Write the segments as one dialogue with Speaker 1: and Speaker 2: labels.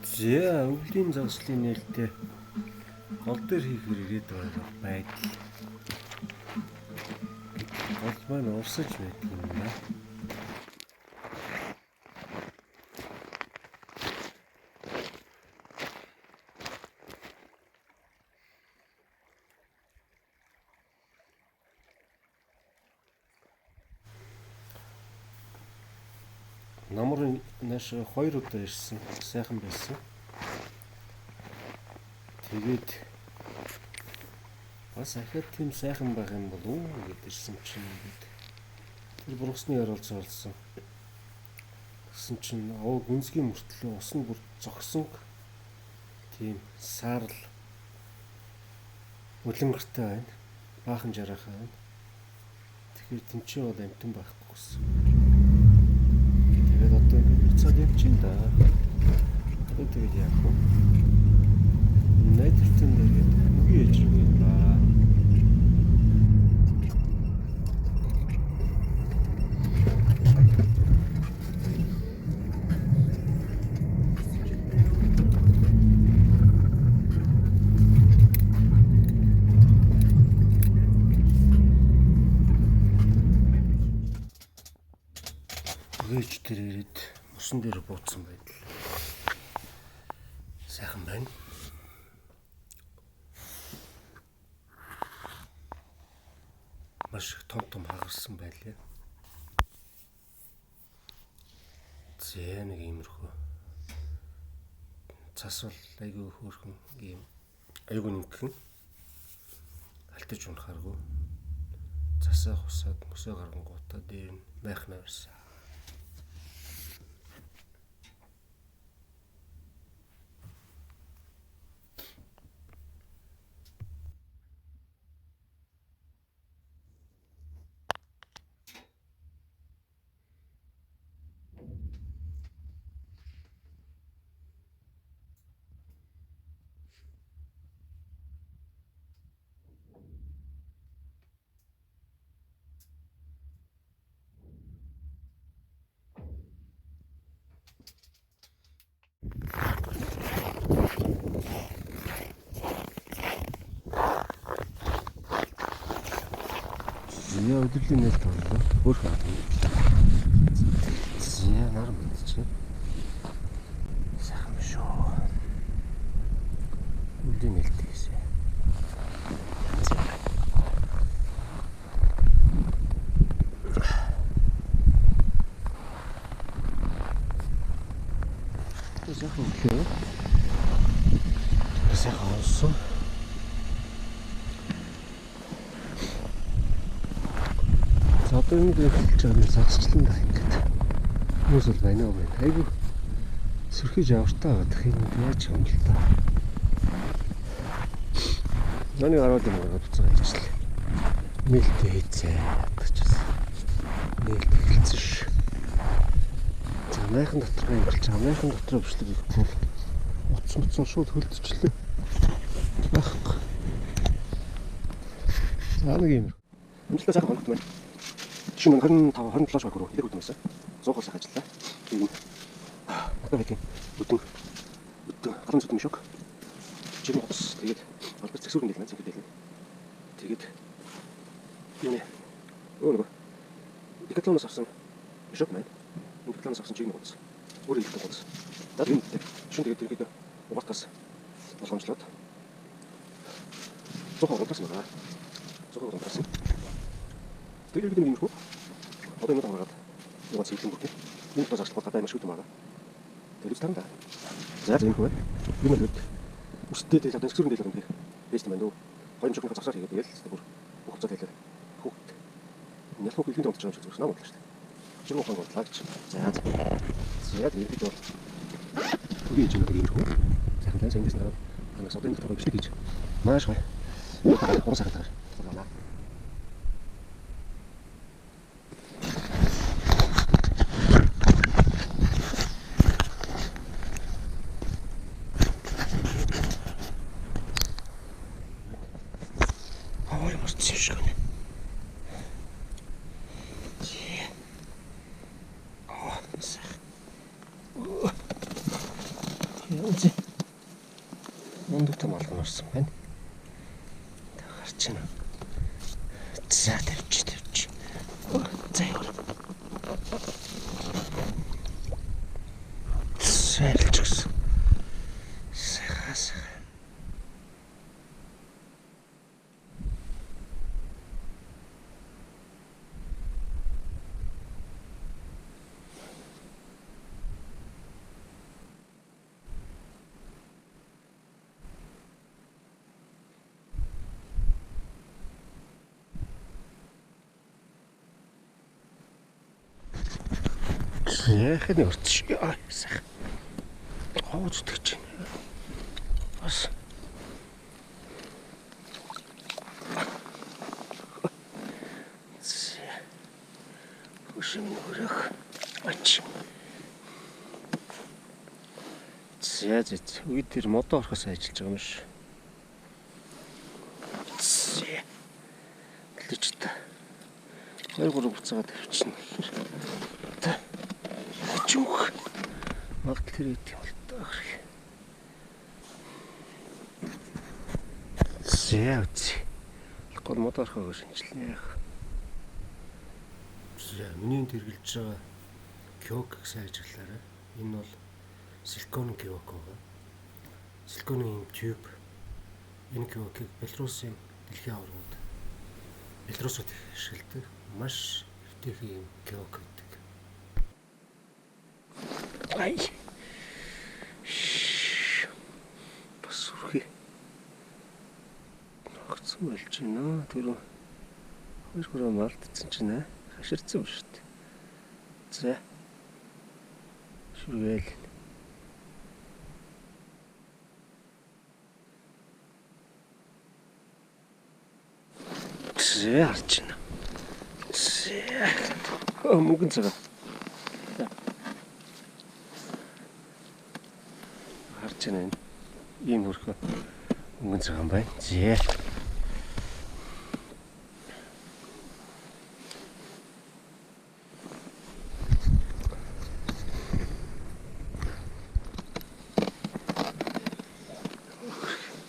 Speaker 1: За, өвлийн загслын нээлттэй гол дээр хийхээр ирээд байгаа байдал. Гол маань урсаж байдаг юм байна. Намрын нааш 2 удаа ирсэн. Сайхан байсан. Тэгээд бас ахаад тийм сайхан байх юм болов уу гэд ирсэн чинь ингээд тэр бургасны яралж олсон. Тэгсэн чинь овог гүнзгий мөртлөө ус нь бүр зогсон тийм саарл улингартай байна. Баахан жараахан байна. Тэгэхээр тэнцээ бол амтан байхгүй гэсэн. Тэгээд одоо ингээд буцаад явчихна да. Одоо тэгээд яах вэ? Найдвартай нэргээд үгүй яж байгаа юм ба. Өгөөж тэр ирээд усан дээр бууцсан байдал. Сайхан байна. Маш их том том хагарсан байлээ. Зэ нэг иймэрхүү. Цас бол айгүй хөөрхөн ийм айгүй нэмхэн. Алтаж унахааргүй. Засаа хусаад мөсөө гаргангуудаа дээр нь майхнаа барьсан. Яа өдрлийн нээлт орлоо. Хөөрхөн хатан. За нар мэдчихэ. Сайхан шүү. Өдрийн нээлт хийсэн. Сайхан өглөө. Сайхан онсон. Одоо энэ эхэлж байгаа нэг загсчлан даа ингээд хүмүүс бол байна уу байна. Айгүй сөрхий жавартай байгаа. Энэ яаж юм бэл та. Наны гараад юм гараад буцаа хийчлээ. Нээлттэй хийцээ ядчихсан. Нээлт эхэлсэн ш. За майхан дотор эхэлж байгаа. Майхан дотор бичлэг хийх. Утас муцсан шууд хөлдчихлээ. Байхгүй. За нэг юм. Амжилтаа сайхан хоногт байна. Шинэ 25 27 шаг руу илэр хөдөн байсан. 100% сайхан ажиллаа. Тийм. Одоо хэдийн өдөн өдөн галан зүтэн мешок. Жирийн утас тэгээд албар зэксүүрэн дэлмэн зинхэр дэлмэн. Тэгээд юу нэ? Нөгөө Декатлоноос авсан мешок маань. Декатлоноос авсан жирийн утас. Өөр илэрдэг утас. За тийм үү. Шин тэгээд ерөөдөө угаартаас болгоомжлоод 100% унтарсан байна. 100% унтарсан. Тэгээд ерөөдөө юм шүү. Одоо юм гаргаад нөгөө цэвэрлэн бүртээ. Энэ дотоос ачлах гадаа маш хөтөн байгаа. Тэгээд тарна да. За ийм хөө. Юм л үт. Үстэй тэгэл одоо зэксүүрэн дэлгэн дээр. Бэст юм байна дөө. Хоёр мөчөкний завсаар хийгээд тэгэл бүр бүх хуцаа хэлээ. Хүүхд. Нялх хүүхд илгэнд онцож байгаа юм шиг зүгс нам бодлоо шүү дээ. Жиргэн ухаан бодлаа гэж. За за. За тэгээд бол үгүй ч юм уу юм хөө. Сайхан тань сэндээс нараад анаас одоо энэ дотор бичлэг хийж маш гоё. Гурван сайхан таар. Үзье. Мундаг том алган орсон байна. Та гарч байна. За тавьчих. За яваа. Сэлчихсэн. Сайхан. Яхад өртш. Ай сайхан. Хоо зүтгэж байна. Бас. Хөшин өрөх. Ач. За за. Үе тэр модоо орохоос ажиллаж байгаа юм ш. За. Лэж та. 2 3 буцаагаа тавьчихна. За. Чүх. Магадл тэр идэх юм л даа. За үгүй. Гол модоо орохоо шинжилнэ. За миний тэргэлж байгаа кёк сайн ажиллаарай. Энэ бол силикон кёк байгаа. Силиконы юм тюб. Энэ кёкийг Беларусын дэлхийн аваргууд Беларусууд их ашигладаг. Маш эвтэйхэн юм кёк гэдэг. Ай. Бас үрхий. Огцсон болж байна. Тэр 2 3 малтцсан чинь аа хаширцсан ба шүү дээ. За. Шүргээл. За харж байна. За. Мөнгөн цагаа. Харж байна энэ. Ийм хөрхөө мөнгөн цагаан байна. За.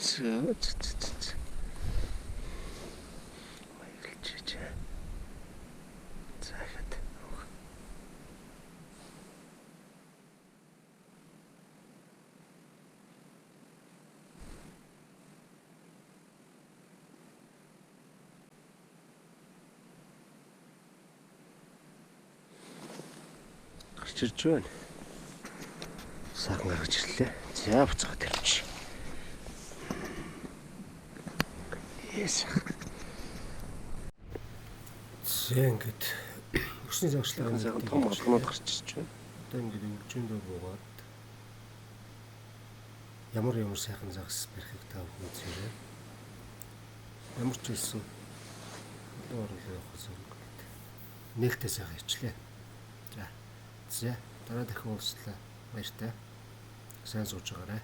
Speaker 1: За. Баярлж. За хад. Гарч ирж байна. Сайхан гаргаж ирлээ. За буцаа тавьчих. Yes.
Speaker 2: За ингээд өсний загшлага
Speaker 1: Сайхан том алганууд гарч ирж байна.
Speaker 2: Одоо ингээд өвлжөндөө буугаад ямар ямар сайхан загас барихыг та бүхэн үзээрэй. Ямар ч байсан одоо оруулаа явах зэрэг нээлттэй сайхан ичлээ. За. За дараа дахин уулзлаа. Баяртай. Сайн сууж байгаарай.